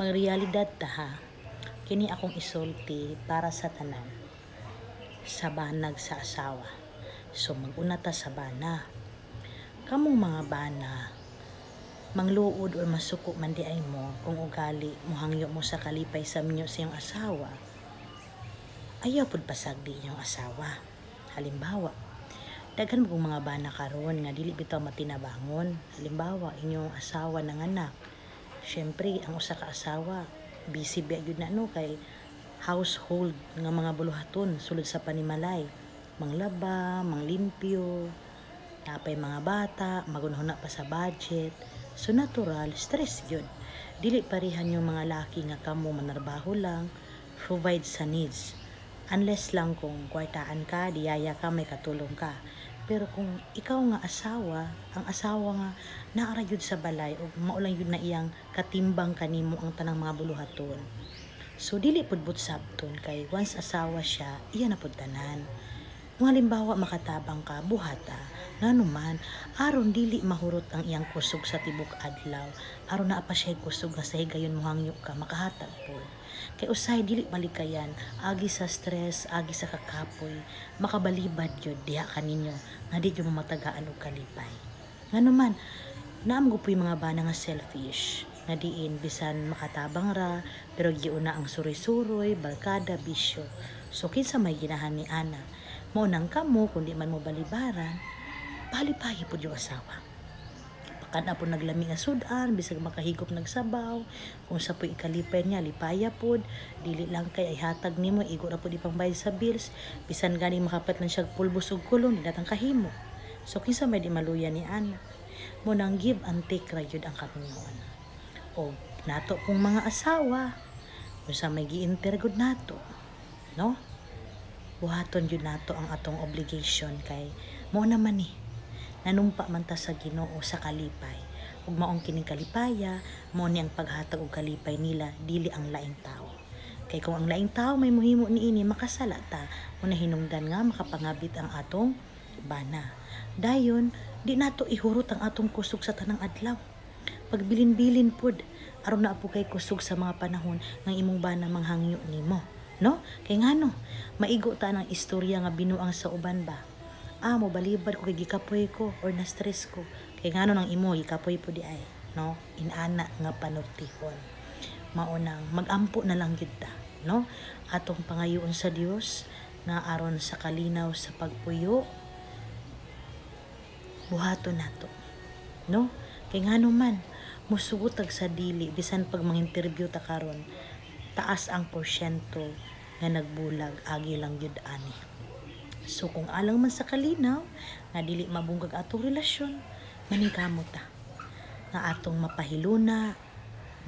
Magrealidad ta ha. Kini akong isulti para sa tanan. Sa banag sa asawa. So mag-una ta sa bana. Kamong mga bana, mangluod or masuko man di ay mo kung ugali mohangyo mo sa kalipay sa minyo sa iyong asawa. Ayaw pud pasagdi inyong asawa. Halimbawa, daghan mo mga bana karon nga dili bitaw matinabangon. Halimbawa, inyong asawa nanganak. Syempre, ang usa ka asawa busy biya gyud na, no, kay household nga mga buluhaton sulod sa panimalay, manglaba, manglimpyo, napay mga bata, magunhuna pa sa budget. So natural, stress gyud. Dili parehan yung mga laki nga kamo manarbaho lang, provide sa needs. Unless lang kung kwartaan ka, diyaya ka, may katulong ka. Pero kung ikaw nga asawa, ang asawa nga naa ra gyud sa balay ug mao lang gyud na iyang katimbang kanimo ang tanang mga buluhaton. So dili pud butsabton kay once asawa siya, iya na pud tanan. Kung halimbawa makatabang ka, buhata. Ngano man, aron dili mahurot ang iyang kusog sa tibok adlaw. Aron naa pa siya kusog nga sa higayon mohangyo ka, makahatag pod. Kay usahay dili malikayan, agi sa stress, agi sa kakapoy, makabalibad gyud diha kaninyo nga di gyud mo matagaan og kalipay. Ngano man, naa man po'y mga bana nga selfish, nga diin bisan makatabang ra, pero giuna ang suroy-suroy, barkada, bisyo. So kinsa may ginahan ni ana? Mao nang kamo kung di man mo balibaran, palipayi pud yung asawa. Pakan-a po naglami nga sudan, bisag makahigop nagsabaw, kung sa po'y ikalipay niya, lipaya pod, dili lang kay ay hatag nimo, igo ra pod ipangbayad sa bills, bisan gani makapat lang siya pulbos og kulong, di natang kahimo. So kinsa may di maluya ni ana? Mo nang give and take ra gyud ang kaminyoon. O nato kung mga asawa, kung sa may gi-enter gud nato, no? Buhaton gyud nato ang atong obligation kay mo naman ni nanumpa man ta sa Ginoo sa kalipay. Ug maong kining kalipaya, mao ni ang paghatag og kalipay nila, dili ang laing tao. Kay kung ang laing tao may muhimo niini, makasala ta. Una hinungdan nga makapangabit ang atong bana. Dayon, di nato ihurot ang atong kusog sa tanang adlaw. Pagbilin-bilin pod aron naa po kay kusog sa mga panahon ng imong bana manghangyo nimo. No? Kay ngano, maigo ta ng istorya nga binuang sa uban ba? Ah, mo balibad ko kay gikapoy ko or na stress ko. Kay ngano nang imo gikapoy po di ay, no? Inana nga panultihon. Mao nang magampo na lang gyud ta, no? Atong pangayoon sa Dios nga aron sa kalinaw sa pagpuyo buhaton nato. No? Kay ngano man musugot sa dili bisan pag mang-interview ta karon, taas ang porsyento nga nagbulag agi lang gyud ani. So kung alang man sa kalinaw nga dili mabunggag atong relasyon, maningkamot ta nga atong mapahiluna,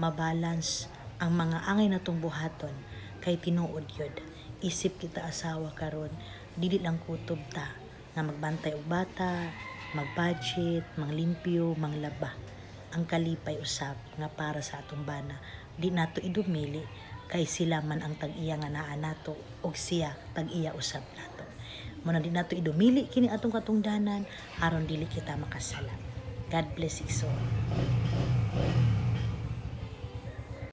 mabalance ang mga angay natong buhaton kay tinuod gyud. Isip kita asawa karon, dili lang kutob ta nga magbantay og bata, mag-budget, manglimpyo, manglaba. Ang kalipay usab nga para sa atong bana, di nato idumili kay sila man ang tag-iya nga naa nato og siya tag-iya usab nato. Muna di nato idumili kini atong katungdanan aron dili kita makasala. God bless you all.